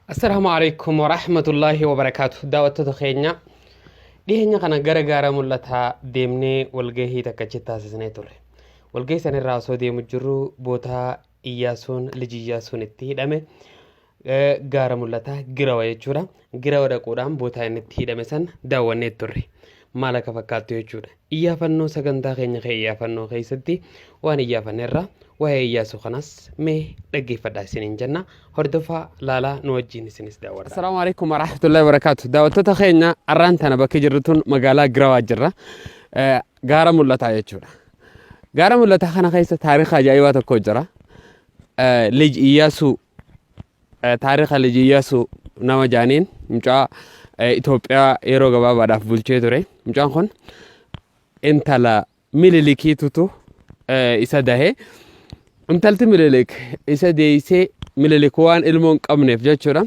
Assalaamu alaikum warahmatullaahi wabarakaatu. Daawwattoota keenya dhiyeenya kana gara gaara mul'ataa deemnee walgahii takka achi taasisnee turre. Walgahii san irraa osoo deemu jirru bootaa Iyyaasuun liji Iyyaasuun itti hidhame gaara mul'ataa Girawa jechuudha. Girawa dhaquudhaan bootaa inni itti hidhame san daawwannee turre. Maal akka fakkaattu jechuudha. Iyyaafannoo sagantaa keenya kee iyyaafannoo keessatti waan iyyaafannerra waa'ee Iyyaasuu kanas mee dhaggeeffadhaa isiniin jenna. Hordofaa laalaa nu wajjin isinis daawwadhaa. Assalaamu alaikum warahmatullahi wabarakatuh. Daawwattoota keenya arraan tana bakki jirru tun magaalaa Girawaa jirra. Gaara mul'ataa jechuudha. Gaara mul'ataa kana keessa taarika ajaa'ibaa tokko jira. Lij Iyyaasuu taarika Lij Iyyaasuu nama jaaniin mucaa Itoophiyaa yeroo gabaabaadhaaf bulchee ture. Mucaan kun intala Mililikiitutu isa dahe. Intalti Mililik isa deeysee Mililik waan ilmoo hin qabneef jechuudha.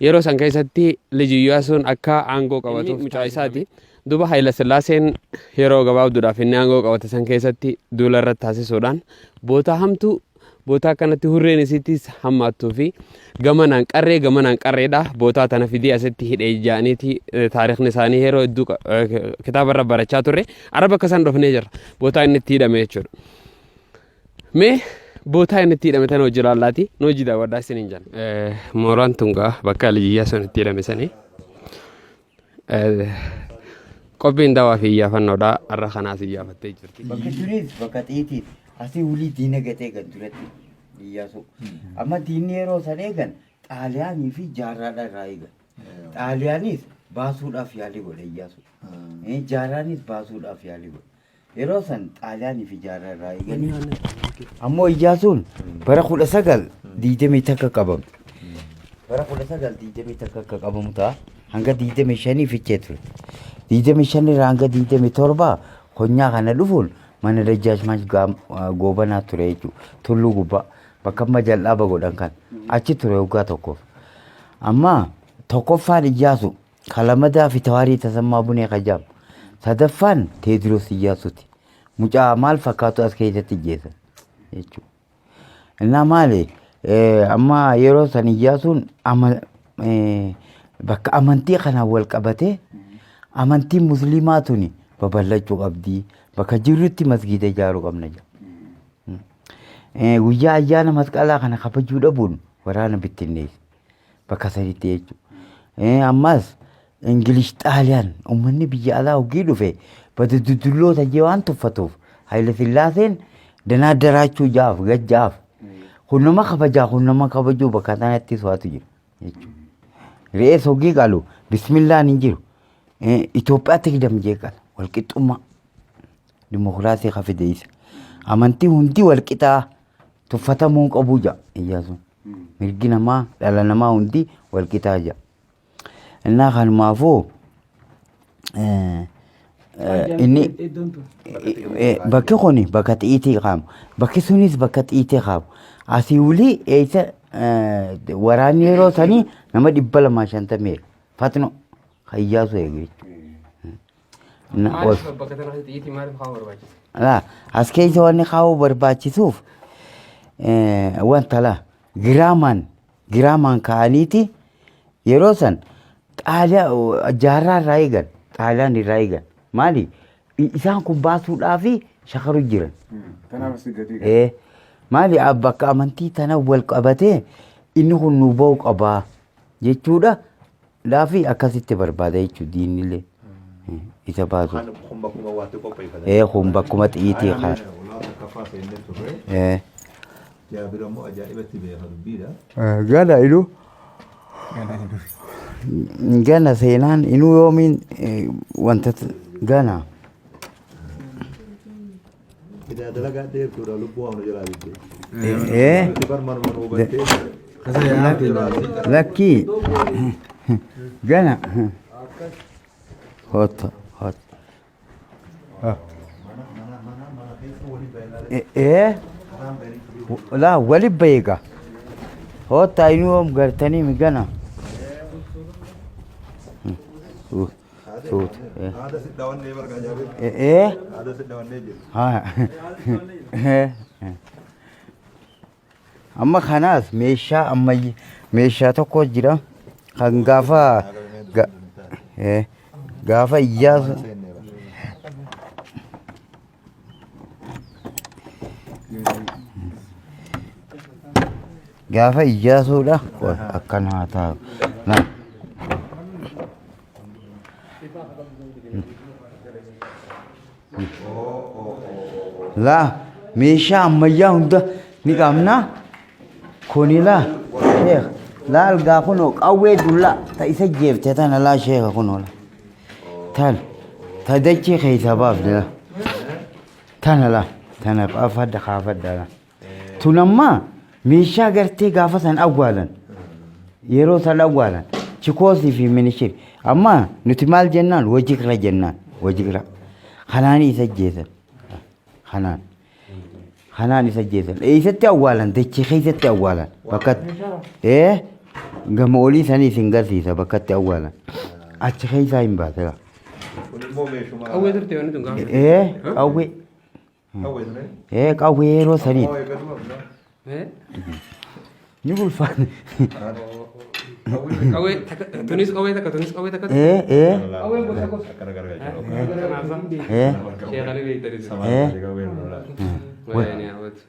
Yeroo san keessatti Lij Iyyaasuun akka aangoo qabatuuf mucaa isaati. Duba Hayila Sillaaseen yeroo gabaabduudhaaf inni aangoo qabate san keessatti duula irratti taasisuudhaan bootaa hamtuu bootaa akkanatti hurreen isiittis hammaattuu fi gamanaan qarree gamanaan qarreedha bootaa tana fidee asitti hidhee ja'aniiti taarikni isaanii yeroo hedduu kitaaba irra barachaa turre araba akka isaan dhufnee jirra bootaa inni itti hidhame jechuudha. Mee bootaa inni itti hidhame tana hojii laallaati nu hojii daawwadhaa isiniin jenna. Mooraan tun gaa bakka Alijiyyaa sun itti hidhame sanii. Qophiin dawaa fi iyyaafannoodha. Har'a kanaas iyyaafattee jirti. Bakki tunis bakka xiitiiti. Asii wulii diina gatee eegan duratti Iyyaasuu. Amma diinni yeroo san eegan Xaaliyaanii fi jaarraadha irraa eegan. Xaaliyaanis baasuudhaaf yaalii godhe Iyyaasuu. Jaarraanis baasuudhaaf yaalii godhe. Yeroo san Xaaliyaanii fi jaarraa irraa eeganii ammoo Iyyaasuun bara 1921 qabame. Bara 1921 akka qabamu ta'a. Hanga 25 fichee ture. 25 irraa hanga 27 konyaa kana dhufuun mana Dajjaashmaach Goobanaa ture jechuudha. Tulluu gubbaa bakka amma jal'aaba godhan kan achi ture waggaa tokkoof. Amma tokkoffaan Iyyaasu Ka lamadaa Fitawaarii Tasammaa Bunee ka jedhamu. Sadaffaan Teediroos Iyyaasuuti. Mucaa maal fakkaatu as keessatti ijjeessan jechuudha. Innaa maali amma yeroo san Iyyaasuun bakka amantii kanaan wal qabatee amantiin musliimaa tuni babal'achuu qabdi. Bakka jirrutti masgiida ijaaruu qabna jedha. Guyyaa ayyaana masqalaa kana kabajuu dhabuun waraana bittinneessa. Bakka sanitti jechuudha. Ammas Ingilish Xaaliyaan uummanni biyya alaa hoggii dhufe bada dudulloota jee waan tuffatuuf Haayile Sillaaseen danaa daraachuu jaaf gajjaaf. Kun nama kabajaa kun nama kabajuu bakka sanattis waatu jira jechuudha. Re'ees hoggii qalu bismillaan hin jiru. Itoophiyaatti hidham jee qala walqixxummaa dimokiraasii ka fide isa. Amantii hundi walqixaa tuffatamuu hin qabu ja'a Iyyaasuun. Mirgi namaa dhala namaa hundi walqixaa ja'a. Innaa kanumaafuu inni bakki kun bakka xiitii kaamu. Bakki sunis bakka xiitii kaamu. Asii olii eessa waraanni yeroo sanii nama 250 Fatno kan Iyyaasuu eegu jechuudha. Maaliif bakka tana keessatti xiitii maaliif kaa'uu barbaachise? Laa, as keessa wanni kaa'uu barbaachisuuf wanta laa giraamaan giraamaan kaa'aniiti yeroo san xaaliyaa jaarraa irraa eegan xaaliyaan irraa eegan maali isaan kun baasuudhaaf shakaru jiran. Kanaaf asii gadi. Maali bakka amantii tana wal qabatee inni kun nu ba'u qabaa jechuudha. Laafi akkasitti barbaada jechuudha diinillee isa baasu. Kun bakkuma waatti qopheeffatan. Kun bakkuma xiyiitii kana. Ulaa takkaffaa seennee turre. Jaabir ammoo ajaa'ibatti beeka dubbiidha. Gana inuu. Gana seenaan inuu yoomiin wanta gana. Idaa dalagaa dheertuudha lubbuu waan jalaa didde. Ee. Bar manuma nu hubattee. Lakkii gana hotta hotta. Ee laa wali beeka hotta inuu yoom gartanii mi gana. Suuta. Haada si dhawannee bargaa jaabir. Ee. Haada si dhawannee jiru. Haa. Amma kanaas meeshaa ammayyi meeshaa tokko jira. Kan gaafa gaafa Iyyaasu gaafa Iyyaasuudha. Qoy akkana haa taa'u. Na. Laa meeshaa ammayyaa hunda ni qabna. Kuni laa sheekh laa algaa kunoo qawwee dullaa ta isa jeefte tana laa sheekha kunoo laa. Tan ta dachee keessaa baafne laa. Tana laa tana qaafadha kaafadha laa. Tun ammaa meeshaa gartee gaafa san awwaalan yeroo san awwaalan chikoosii fi minishir amma nuti maal jennaan wajigra jennaan wajigra kanaan isa jeesan kanaan kanaan isa jeesan eessatti awwaalan dachee keessatti awwaalan bakkatti ee gama olii sanii isin garsiisa bakkatti awwaalan achi keessaa hin baate. Kun immoo meeshuma. Qawwee turte wanni tun gaafa. Ee qawwee. Qawwee ture. Ee qawwee yeroo saniiti. Qawwee gaduma. Ni ulfaate. Qawwee takka tunis qawwee takka tunis qawwee takka. Ee ee Qawween gosa gosa. Akkana gargaara. ee Sheekali beektanis. ee Wayani hawwatu.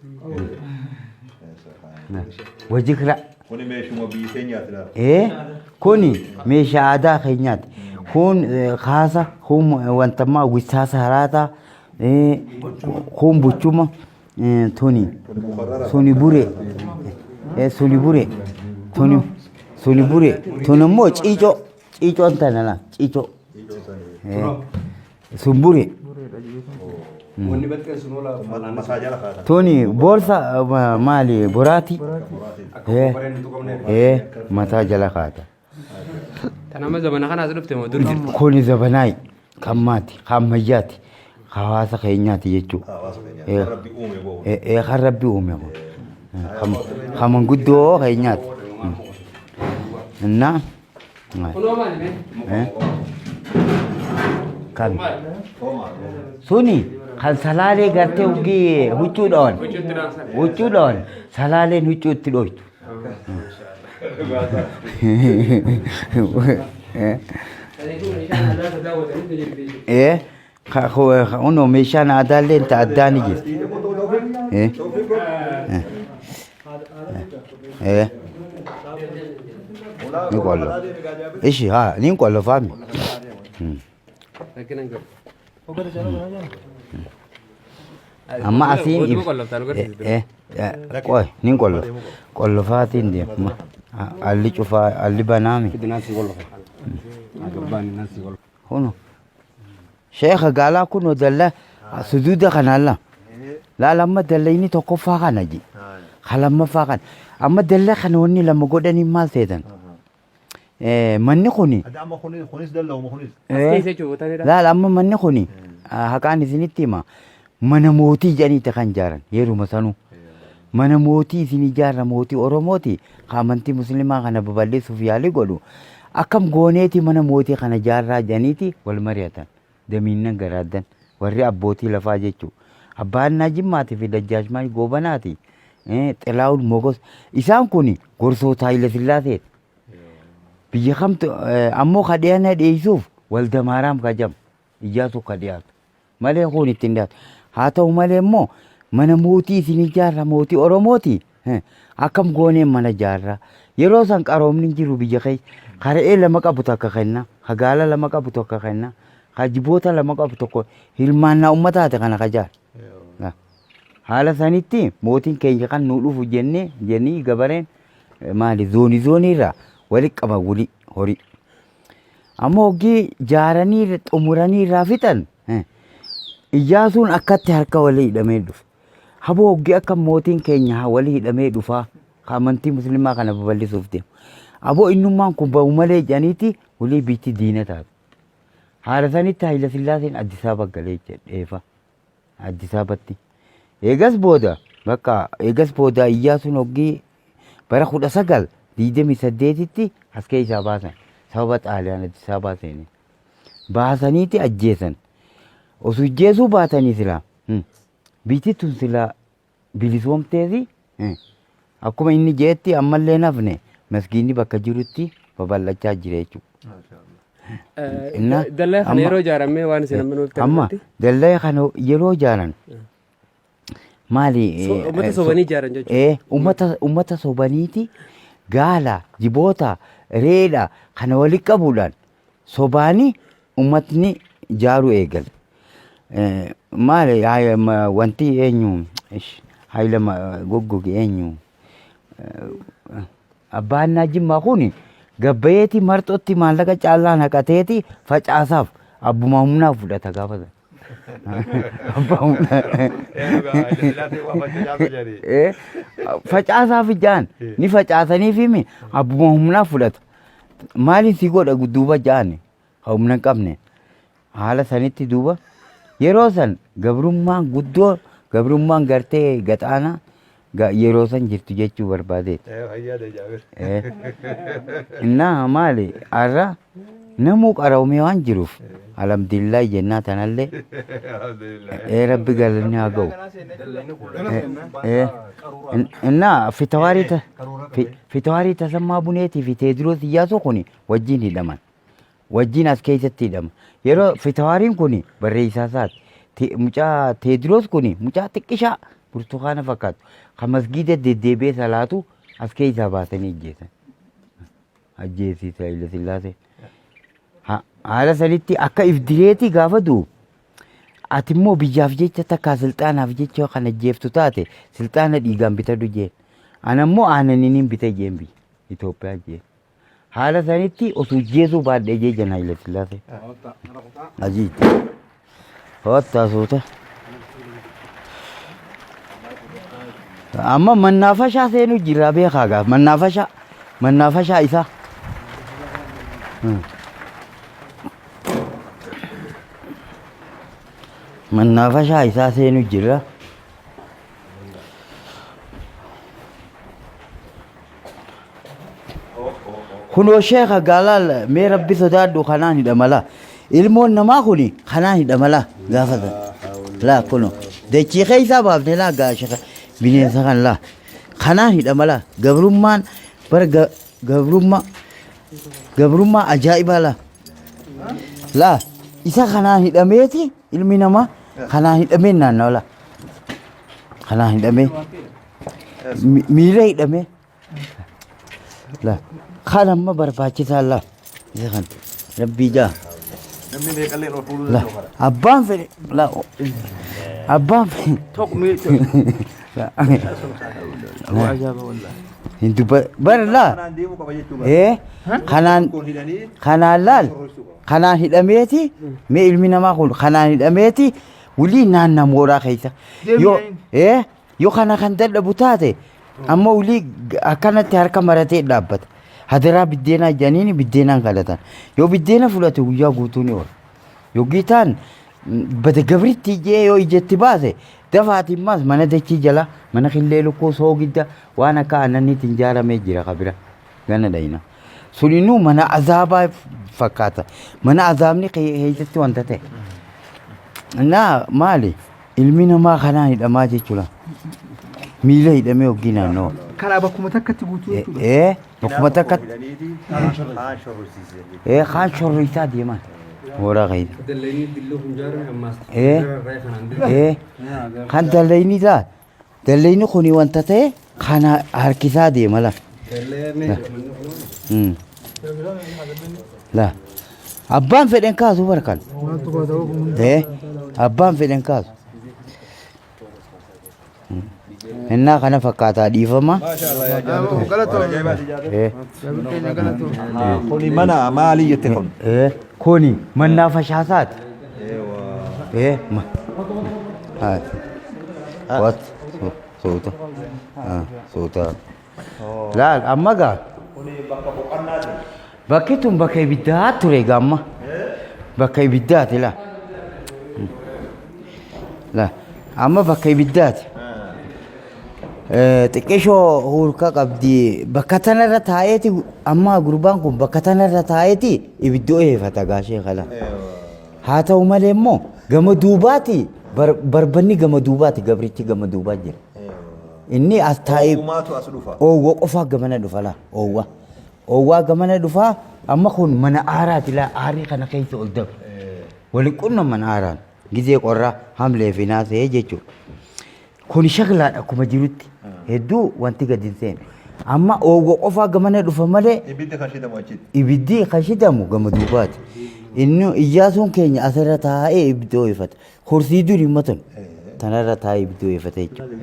Wajikra. Kuni meeshuma biyya keenyaati laata. Ee kuni meeshaa aadaa keenyaati. Kun kaasa, kun wantammaa wisaasa haraataa, kun buchuma, tuni suni bure, suni bure, tuni suni bure, tun immoo ciicoo, ciicoon tana laa ciicoo. Sun bure. Wanni baxxeen sun oola falaan Mataa jala kaata. Tuni boorsa maali boraatii. Akka bareen hin tuqamneef. Ee mataa jala kaata. Tan amma zamana kanaas dhufte moo dur jirti? Kuni zabanaay kan maati kan ammayyaati hawaasa keenyaati jechuudha. Hawaasa keenyaati. Kan Rabbi uume boo. Ee kan Rabbi uume kun. Kan manguddoo keenyaati. Innaa. Kunoo maali mee? Kan suni kan salaalee gartee huggii huccuu dhawan. Huccuutti dhaamsan. Huccuu dhawan salaaleen huccuu itti dhoytu. Ee kunoo meeshaan aadaallee ta addaa ni jirti. Ee ee ni qollo. Ishi haa ni qollo faami. Rakkina hin qabu. Amma asiin Oduu qolloftaan agarsiisu. Qoy ni qollof. Qollofaatiin deema. Alli cufaa alli banaami. Kuno. Sheekha gaalaa kunoo dalla suduuda kanaan la. Laala amma dalla inni tokkoffaa kana ji. Ka lammaffaa kana. Amma dalla kana wanni lama godhanii maal seetan? Manni kuni. Amma kunis dalla'uma kunis. As keessa jechuun botaanidha. Laala amma manni kuni haqaan isinitti hima. Mana mootii jedhaniiti kan ijaaran yeruma sanuu. Mana mootii isin ijaarra mootii Oromooti ka amantii musliimaa kana babal'isuuf yaalii godhu. Akkam gooneeti mana mootii kana ijaarraa jedhaniiti wal mari'atan. Damiinnan garaaddan warri abbootii lafaa jechuudha. Abbaan Jimmaatii fi Dajjaashmaany Goobanaati. Xilaawun Mogos. Isaan kun gorsoota Haayile Sillaaseeti. Biyya kamtu ammoo ka dhiyana dhiyeessuuf Waldamaaraam ka jedhamu Iyyaasuu ka dhiyaatu. Malee kun ittiin dhiyaatu. Haa ta'u malee immoo mana mootii isin ijaarra mootii Oromooti. Akkam gooneen mana ijaarra. Yeroo san qaroomni hin jiru biyya keessa. Ka re'ee lama qabu takka kenna. Ka gaala lama qabu tokko kenna. Ka jiboota lama qabu tokko hirmaannaa uummataati kana ka jaaru. Haala sanitti mootiin keenya kan nu dhufu jennee jennii gabareen maali zoonii zoonii irraa walitti qaban wulii horii. Amma hoggii jaaranii xumuranii irraa fixan Iyyaasuun akkatti harka walii hidhamee dhufe. Haboo hoggii akka mootiin keenya walii hidhamee dhufaa ka amantii musliimaa kana babal'isuuf deemu. Aboo innummaan kun ba'u malee jedhaniiti walii biitti diina taate. Haala sanitti Hayila Sillaaseen Addis Ababa galee jedheefa. Addis Ababatti. Eegas booda bakka eegas booda Iyyaasuun hoggii bara 1928tti as keessaa baasan. Sababa Xaaliyaan Addis Ababaa seenee. Baasaniiti ajjeesan. Osoo ajjeesuu baatanii silaa biyyi tun silaa bilisoomteefi akkuma inni jeetti ammallee nafne masgiinni bakka jirutti Babal'achaa jira jechuudha. Inna Dallaa kana amma- yeroo ijaaramee waan isin amma nuuf Amma dallaa kana yeroo ijaaran maali? Uummata sobanii ijaaran jechuudha. Uummata sobaniiti gaala, jiboota, reedha kana walitti qabuudhaan sobaanii uummatni ijaaruu eegale. Maali wanti eenyu Hayila goggoge eenyu Abbaannaa Jimmaa kun gabbayeeti marxootti maallaqa caalaa naqateeti facaasaaf abbuma humnaa fudhata gaafa sana. Abbaa humnaa. Facaasaaf ijaan ni facaasaniif himi abbuma humnaa fudhata. Maaliin si godha duuba ja'an humna hin qabne. Haala sanitti duuba yeroo san gabrummaan guddoo gabrummaan gartee gaxaanaa yeroo san jirtu jechuu barbaadeeti. Innaa maali har'a namuu qaroomee waan jiruuf alhamdulillah jennaa tanallee rabbi galanni haa ga'u. Innaa fitawaarii Tasammaa Buneetii fi Teediroos Iyyaasuu kun wajjin hidhaman. Wajjin as keessatti hidhama. Yeroo fitawaariin kun barreessaa isaati. Mucaa Teediroos kun mucaa xiqqishaa burtukaana fakkaatu kan masgiida deddeebi'ee salaatu as keessaa baasanii ajjeesan. Ajjeesiise Haile Sillaasee. Haala sanitti akka ifdireetii gaafa du'u ati immoo biyyaaf jecha takkaa silxaanaaf jecha kan ajjeeftu taate silxaana dhiigaan bitadhu jeen. Ana immoo aananiin bite jeen biyya Itoophiyaa jeen. Haala sanitti osoo jeesuu baadhee jee jan Haile Sillaasee. Ajiitti. Hottaa suuta. Amma mannaafashaa seenuu jirra beekaa gaaf mannaafashaa mannaafashaa isaa. Mannaafashaa isaa seenuu jirra. Kunoo sheeka gaalaal mee rabbi sodaadhu kanaan hidhama laa. Ilmoon namaa kuni kanaan hidhama laa gaafatan. Laa kunoo dachii keessaa baafne laa gaa sheeka bineensa kan laa. Kanaan hidhama laa gabrummaan bara gabrummaa gabrummaa ajaa'ibaa laa. Laa isa kanaan hidhameeti ilmi namaa kanaan hidhamee naannawa laa. Kanaan hidhamee miila hidhamee la kan amma barbaachisaa la isa kan rabbii jaa Namni meeqallee ol fuudhuu la danda'u kana. abbaan fedhe la abbaan fedhe Tokko miidhu. hin dubba bar la Kanaan deemuu qaba jechuudha. Kanaan Kun hidhanii kanaan laal sorrorsuu qaba. kanaan hidhameeti mee ilmi namaa kun kanaan hidhameeti wulii naanna mooraa keessa yoo yoo kana kan dadhabu taate amma wulii akkanatti harka maratee dhaabbata hadaraa biddeenaa jedhaniini biddeenaan kadhatan yoo biddeena fudhate guyyaa guutuu ni oola yoggii taan bada gabritti jee yoo ijatti baase dafaatiin maas mana dachii jala mana killee lukkuu soogidda waan akka aannaniitiin ijaaramee jira kabira gana dhayina suninuu mana azaabaa fakkaata mana azaabni keessatti wanta ta'e naa maali ilmi namaa kanaan hidhamaa jechuudha miila hidhamee hoggii naannoo Karaa bakkuma takkatti guutuu jechuudha. Bakkuma takkatti Hidhaniiti kaan shorrisiise. Kaan shorrisaa deeman mooraa keessa. Dallayni dilloo kun ijaarame ammaas. Kan dallayni laa dallayni kuni wanta ta'e kana harkisaa deema la. La abbaan fedhen kaasu barkan. Abbaan fedhen kaasu. Innaa kana fakkaataa dhiifama. Kuni mana maalii jette kun? Kuni mannaa fashaasaati. What? Suuta. Suuta. Laal amma gaa. Bakki tun bakka ibiddaa ture egaa amma. Bakka ibiddaati laa. Laa amma bakka ibiddaati. Xiqqishoo hurka qabdi bakka tanarra taa'eeti amma gurbaan kun bakka tanarra taa'eeti ibiddoo eeffata gaashee kana. Haa ta'u malee immoo gama duubaati barbanni gama duubaati gabrichi gama duubaa jira. Inni as taa'ee Uumaatu as dhufa. oowwa qofaa gamana dhufa laa oowwa. Oowwaa gamana dhufaa amma kun mana aaraati laa aarii kana keessa ol dabra. Wali qunnaman aaraan gizee qorraa hamlee fi naasee jechuudha. Kun shaklaadha akkuma jirutti hedduu wanti gadi hin seenu. Amma oowwa qofaa gamana dhufa malee Ibiddi kan shidamu achitti. ibiddi kan shidamu gama duubaati. Inni Iyyaasuun keenya asirra taa'ee ibidda ho'ifata. Kursii duri matan tanarra taa'ee ibidda ho'ifata jechuudha.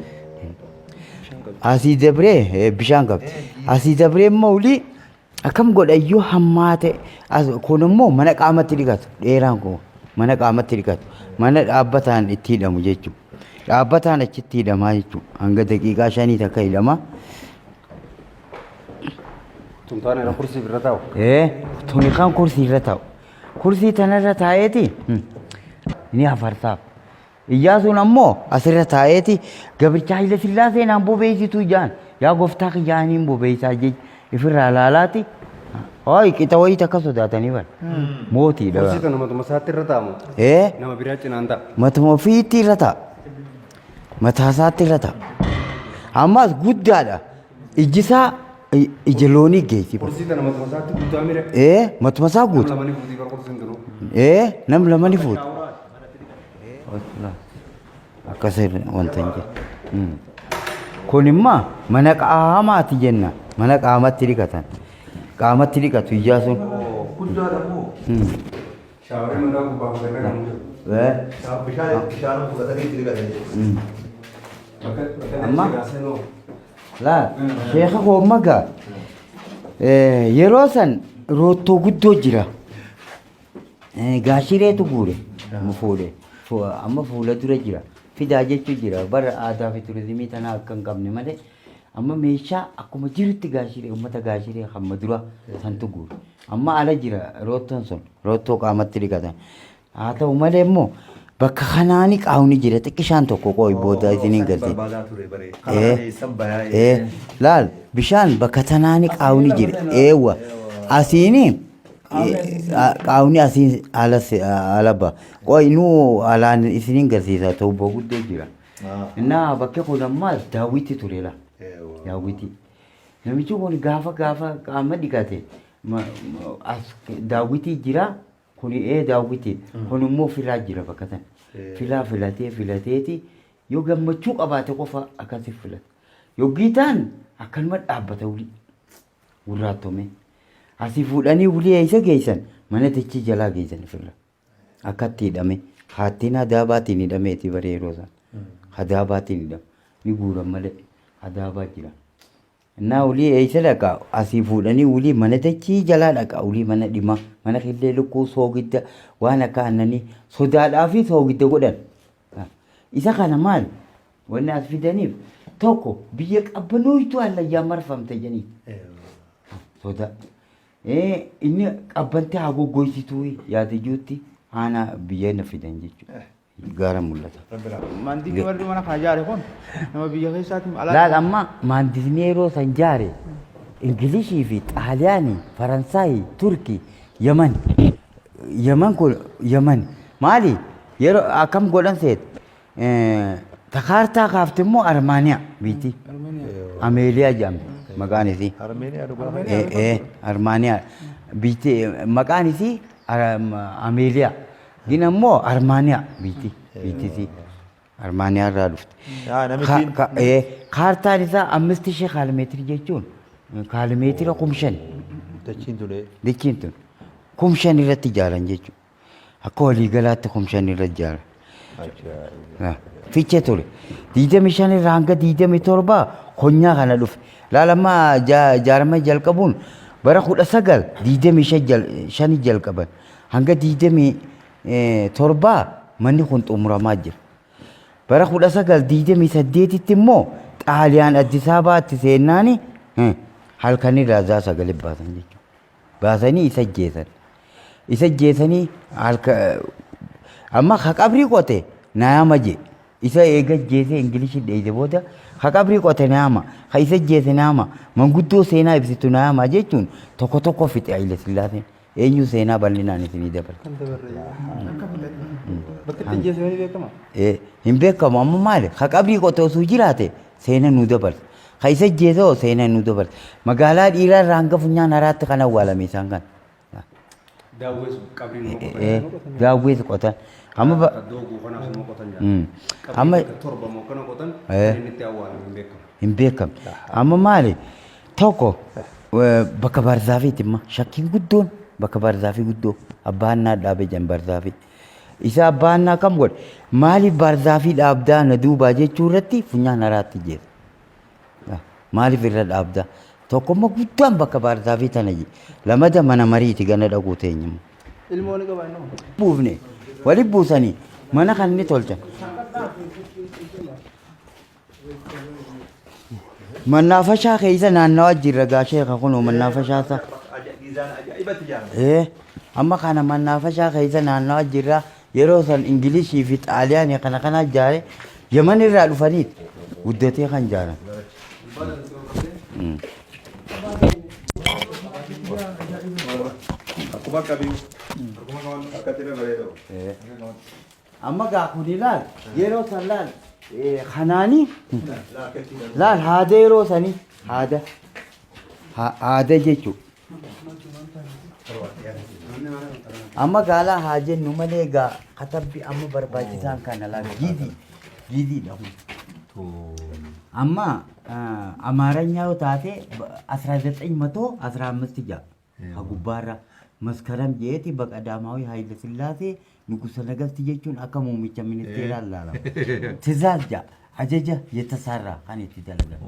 Asii dabree bishaan qabdi. Asii dabree immoo olii akkam godha iyyuu hammaate kun immoo mana qaamatti dhiqatu dheeraan kun mana qaamatti dhiqatu mana dhaabbataan itti hidhamu jechuudha. Dhaabbataan achitti hidhamaa jechuudha. Hanga daqiiqaa 5 takka hidhama. Tumtaan irra kursii irra taa'u. Tuni kan kursii irra taa'u. Kursii tanarra taa'eeti ni hafarsaaf. Iyyaasuun ammoo asirra taa'eeti gabricha Hayila Sillaasee naan bobeessituu jaan yaa gooftaa kiyyaaniin bobeessaa jechi ifirraa laalaati. Hooyi qixa wayii takka sodaatanii bara. Mootiidha. Kursii tana matuma isaatti irra taa'amu. Nama biraa cinaan ta'a. Matuma ofiitti irra taa'a. Mataa isaatti irra taa'a. Ammas guddaadha. Ijji isaa ija loonii geessi. Kursii tana matuma isaatti guutaa mire. Matuma isaa guuta. Nama lamanii fuutii bara kursiin tunuu. Nam lamanii fuuti. Akkas wanta hin jedhu. Kun immoo mana qaamaati jenna. Mana qaamatti dhiqatan. Qaamatti dhiqatu Iyyaasuun. Guddaadha moo? Shaaworii mataa gubbaa fi kan jiru. Bishaan bishaan fudhatanii itti dhiqatan jechuudha. Bakka Amma? dachee seenuu. Laa sheeka koo magaa yeroo san roottoo guddoo jira. Gaashireetu guure fuudhe amma fuula dura jira. Fidaa jechuu jira bara aadaa fi turizimii tanaa akka hin qabne malee amma meeshaa akkuma jirutti gaashiree uummata gaashiree hamma dura santu guure. Amma ala jira roottoon sun roottoo qaamatti dhiqatan. Haa ta'u malee immoo bakka kanaani qaawni jira xiqqishaan tokko qooyi booda isiniin galti. Barbaadaa ture bare. Karaa eessan bayaa. Laal bishaan bakka tanaani qaawni jira. Eewwa asiini qaawni asiin ala ba'a. Qooyi nuu alaan isiniin garsiisa ta'u guddoo jira. Innaa bakki kun ammaas daawwitti ture la. Daawwitti. Namichi kun gaafa gaafa qaama dhiqate as daawwitii jira. Kuni daawwitii. Kun immoo filaa jira bakka sana. Filaa filatee filateeti yoo gammachuu qabaate qofa akkasi filata. Yoggii ta'an akkanuma dhaabbata ulii gurraattome. Asii fuudhanii ulii eessa geessan mana dachii jalaa geessan fila. Akkatti hidhame haattiin hadaabaatiin hidhameeti bare yeroo sana. Hadaabaatiin hidhama. Ni guuran malee hadaabaa jira. Innaa ulii eessa dhaqa asii fuudhanii ulii mana dachii jalaa dhaqa ulii mana dhimaa mana killee lukkuu soogidda waan akka aannanii sodaadhaa fi soogidda godhan. Isa kana maal wanni as fidaniif tokko biyya qabbanooytuu hallayyaa marfamte jedhanii sodaa. Inni qabbantee haa goggoysituu yaada ijuutti aanaa biyya na fidan jechuudha. Gaara mul'ata. Maandisni warri mana kana ijaare kun nama biyya keessaati alaa. Laal amma maandisni yeroo san jaare Ingilishii fi Xaaliyaanii, Faransaayii, Turkii, Yaman. Yaman kun Yaman maali yeroo akkam godhan seet takaartaa kaafte immoo Armaaniyaa biitti. Ameeliyaa jedhamti maqaan isii. Armeeniyaa dhugaa. Armaaniyaa biitti maqaan isii Ameeliyaa. Gin ammoo Armaaniyaa biitti biitti isii. Armaaniyaa irraa dhufte. Namittiin. Kaartaan isaa 5000 kaalimeetirii jechuun kaalimeetira 5000. Dachiin tun. Dachiin tun 5000 irratti ijaaran jechuudha. Akka waliigalaatti 5000 irratti ijaaran. Fiichee ture. 25 irraa hanga 27 konyaa kana dhufe. Laal amma ijaarama jalqabuun bara 1925 jalqaban. Hanga 27 manni kun xumuramaa jira. Bara 1928tti immoo Xaaliyaan Addis Ababaatti seennaani halkanirraa zaa sagalee baasan jechuudha. Baasanii isa ajjeesan. Isa ajjeesanii halka amma ka qabrii qote naama je. Isa eega ajjeesee Ingilishii dheeyse booda ka qabrii qote naama ka isa ajjeese naama manguddoo seenaa ibsitu naama jechuun tokko tokko fixe Haile Sillaaseen. Eenyu seenaa bal'inaan isinii dabala. Bakka itti ajjeesame ni beekama. Hin beekamu amma maali ka qabrii qote osoo jiraate seena nu dabarsa. Ka isa ajjeese hoo seenaan nu dabarse. Magaalaa dhiiraa irraa hanga funyaan haraatti kan awwaalame isaan kana. Daawwees qabriin immoo qotan. Daawwees qotan. Amma ba- Dooguu kanaas immoo qotan jaa. Amma Qabrii torba moo kana qotan kan inni itti awwaalame hin beekamu. Hin beekamne. Amma maali tokko bakka baarzaafiiti imma shakkiin guddoon bakka baarzaafii guddoo abbaannaa dhaabe jedhan baarzaafii. Isa abbaannaa kam godhe maaliif baarzaafii dhaabdaa na duubaa jechuu irratti funyaan haraatti jeera. Maaliif irra dhaabdaa? Tokkommoo guddaan bakka baarzaafii tana jedhe. Lamada mana mariiti gana dhaquu teenyamma. Ilmoo ni qaba innoo. Buufne wali buusanii mana kan inni tolchan. Mannaafashaa keessa naannawaa jirra gaa sheeka kunoo mannaafashaa isaa. Ajaa'ibatti ijaarame. Amma kana mannaafashaa keessa naannawaa jirra yeroo san Ingilishii fi Xaaliyaanii kana kana ijaare Yaman irraa dhufaniit guddatee kan ijaaran. Akkuma qabii. Akkuma qaban akkatti irra bareedu. Amma gaa kun ilaal yeroo san laal kanaanii laal haada yeroo sanii haada haada jechuudha. Amma gaalaa haa jennu malee gaa katabbi amma barbaachisaan kana laal giizii giiziidha kun. Amma Amaaranyaa yoo taate 1915 ja'a. Ka gubbaarra Maskaram jeeti Baqadaamaawii Haayile Sillaasee Nugusa Nagasti jechuun akka muummicha ministeeraa ilaalama. Tizaaz ja'a ajaja Yetasaarraa kan itti dalagame.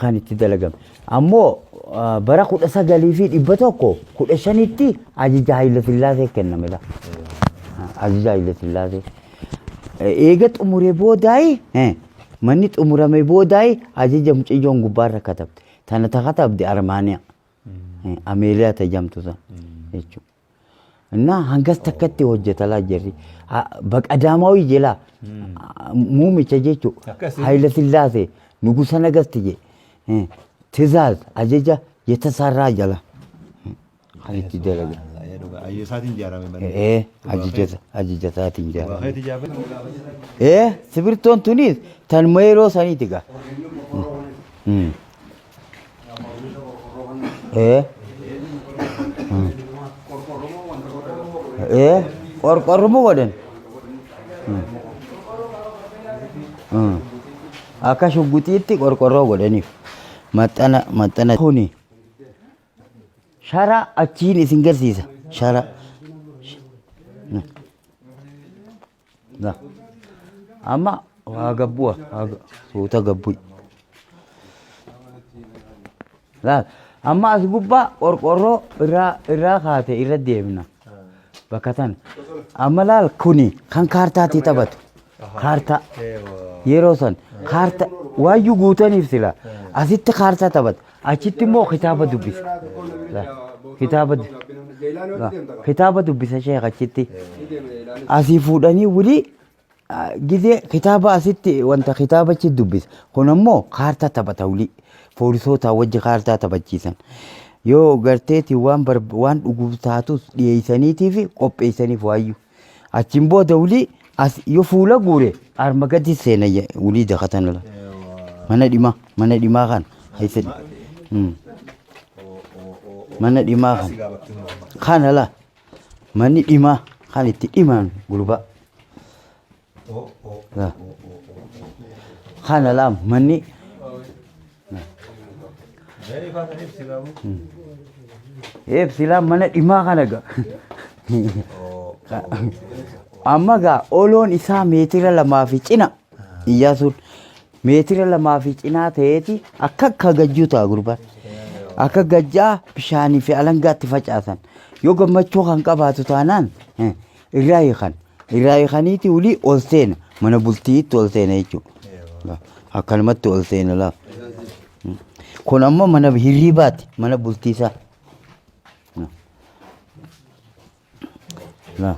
Kan itti dalagame. Ammoo bara 1915tti ajaja Haayile Sillaasee kenname la. Ajaja Haayile Sillaasee. Eega xumuree boodaayi manni xumurame boodaayi ajaja mucayyoon gubbaarra katabde. Tana ta katabde Armaaniyaa. Ameeliyaa ta jamtu san jechuudha. Innaa hangas takkatti hojjeta laa jarri. Baqadaamaawii jelaa muumicha jechuudha. Akkasii. Haayila Sillaasee Nugusa Nagasti je. Tizaaz ajaja Yetasaarraa jala. Kan itti dalagan. Ayyoo isaatiin ijaarame malee. Ajaja isaatiin ijaarame. Waaqayyooti ijaarame. Sibirtoon tunis tanuma yeroo saniiti gaa. Qorqorruma godhan. Akka shugguxiitti qorqorroo godhaniif. Maxxana maxxana kuni. Shara achiin isin garsiisa. Shara. Amma waa gabbu'a. Suuta gabbu'i. Laal. Amma as gubbaa qorqorroo irraa irraa kaate irra deemna. Bakka tana. Amma laal kuni kan kaartaatii taphatu. Kaartaa. Yeroo san kaartaa waayyuu guutaniif sila. Asitti kaartaa taphata. Achitti immoo kitaaba dubbisa. Kitaaba kitaaba dubbisa sheekh achitti. Asii fuudhanii wulii gizee kitaaba asitti wanta kitaaba achi dubbisa. Kun ammoo kaartaa taphata wulii. Poolisoota wajji kaartaa taphachiisan. Yoo garteeti waan waan dhuguuf taatus dhiyeessaniitii fi qopheessaniif waayyuu. Achiin booda wulii as yoo fuula guure arma gadi seena wulii dakatan la. Mana dhimaa mana dhimaa kana keessa mana dhimaa kana kana la manni dhimaa kan itti dhimaan gurbaa. La. Kana la manni Eebsilaa mana dhimaa kana ga. Amma gaa oloon isaa meetira lamaa fi cina. Iyyaasuun meetira lamaa fi cinaa ta'eeti akka akka gajjuu ta'a gurbaan. Akka gajjaa bishaanii fi alangaatti facaasan. Yoo gammachuu kan qabaatu taanaan irraa hiikan. Irraa hiikaniiti ulii ol seena. Mana bultiitti ol seena jechuudha. Akkanumatti ol seena laa. Kun ammoo mana hirriibaati. Mana bultii isaa. Laa.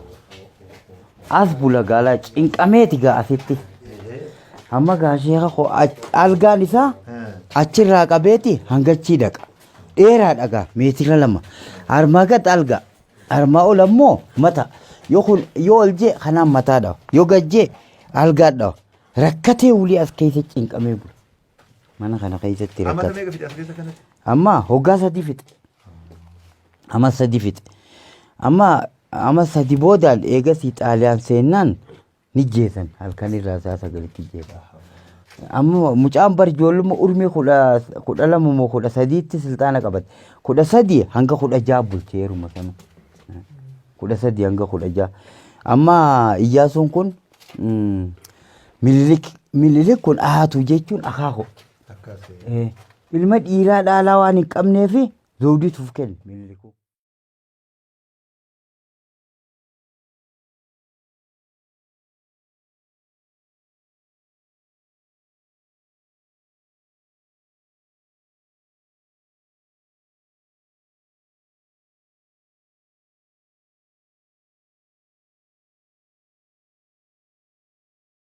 As bula gaalaa cinqameeti gaa asitti. Amma gaa sheeka koo algaan isaa achirraa qabeeti hangachii dhaqa. Dheeraadha gaa meetira 2. Armaa gad algaa. Armaa ol ammoo mata. Yoo kun yoo ol jee kanaan mataa dhawa. Yoo gad jee algaa dhawa. Rakkatee wulii as keessa cinqamee bula. Mana kana keessatti Amata rakkate. meeqa fixe as keessa kanatti? Amma hoggaa 3 fixe. Amma 3 fixe. Amma amma 3 boodaan eegasii Xaaliyaan seennaan ni jeesan halkan irraa sa'a 9tti jeesan. Amma mucaan bar ijoollummaa urmii 12 moo 13tti silxaana qabate. 13 hanga 16 bulche yeruma sana. 13 hanga 16. Amma Iyyaasuun kun Minilik Minilik kun aatu jechuun akaakoo. Akkas. Ilma dhiiraa dhaalaa waan hin qabneef zawdiituuf kenne Minilikuu.